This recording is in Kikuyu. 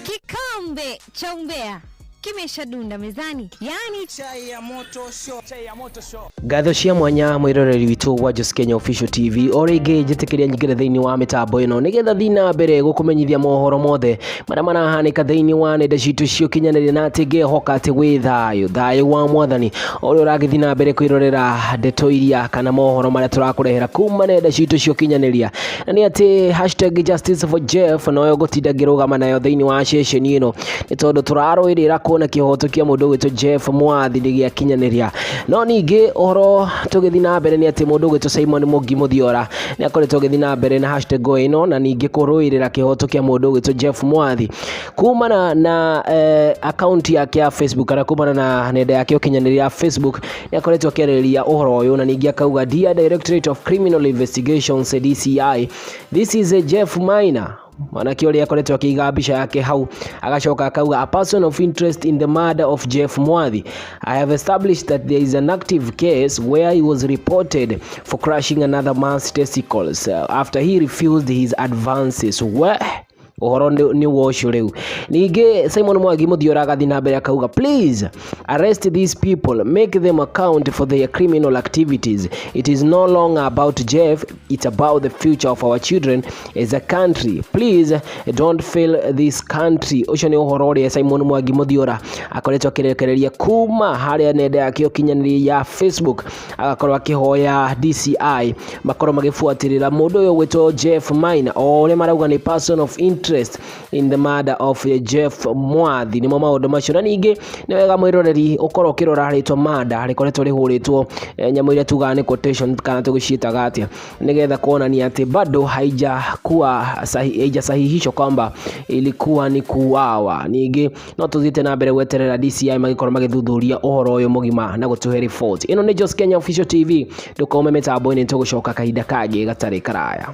Kikombe cha umbea kimeshadunda mezani, yani Chai ya moto show. Chai ya moto show. Ngatho cia mwanya mwiroreri witũ wa Jos Kenya Official TV. O rĩngĩ njĩtĩkĩria nyingĩre thĩinĩ wa mĩtambo ĩno nĩgetha thiĩ na mbere gũkũmenyithia mohoro mothe marĩa marahanĩka thĩinĩ wa nenda citũ cia ũkinyanĩria, na atĩ ngehoka atĩ wĩ thayũ, thayũ wa Mwathani, ũrĩa ũragĩthiĩ na mbere kwĩrorera ndeto iria kana mohoro marĩa tũrakũrehera kuma nenda citũ cia ũkinyanĩria. Na nĩ atĩ #JusticeForJeff noyo ngũtinda ngĩrũgama nayo thĩinĩ wa ceceni ĩno, nĩ tondũ tũrarũĩrĩra kuona kĩhoto kĩa mũndũ ũgwĩtwo Jeff Mwathi nĩ gĩakinyanĩria. No ningĩ ũhoro tũgĩthiĩ na mbere nĩ atĩ mũndũ ũgwĩtwo Simon Mũngi Mũthiora nĩ akoretwo agĩthiĩ na mbere na hashtag ĩno na ningĩ kũrũĩrĩra kĩhoto kĩa mũndũ ũgwĩtwo Jeff Mwathi kumana na account yake ya Facebook kana kumana na nenda yake ya ũkinyanĩria ya Facebook. Nĩ akoretwo akĩarĩrĩria ũhoro ũyũ na ningĩ akauga, "Dear Directorate of Criminal Investigations, DCI, this is a Jeff Maina." Mwanake ũrĩa akoretwo akĩiga mbica yake hau, agacoka akauga, "A person of interest in the murder of Jeff Mwathi. I have established that there is an active case where he was reported for crushing another man's testicles after he refused his advances." We ũhoro nĩ wa ũcio rĩu. Ningĩ Simon Mwangi Mũthiora agathiĩ na mbere akauga, "Please arrest these people, make them account for their criminal activities. It is no longer about Jeff, it's about the future of our children as a country. Please don't fail this country." Ũcio nĩ ũhoro ũrĩa Simon Mwangi Mũthiora akoretwo akĩrekereria kuma harĩa nenda yake ũkinyanĩria ya Facebook, agakorwo akĩhoya DCI makorwo magĩbuatĩrĩra mũndũ ũyũ ũgwĩtwo Jeff Maina, o ũrĩa marauga nĩ person of interest in the murder of Jeff Mwathi. Nĩmo maũndũ macio. Na ningĩ nĩ wega mwĩroreri ũkorwo ũkĩrora rĩtwa murder rĩkoretwo rĩhũrĩtwo nyamũ iria tugaga nĩ quotation kana tũgĩciĩtaga atĩa, nĩgetha kuonania atĩ bado haijakuwa haijasahihishwa kwamba ilikuwa ni kuuawa. Ningĩ no tũthiĩte na mbere gweterera DCI magĩkorwo magĩthuthuria ũhoro ũyũ mũgima na gũtũhe report. Ĩno nĩ Jos Kenya Official TV. Ndũkaume mĩtambo-inĩ, tũgũcoka kahinda kangĩ gatarĩ karaya.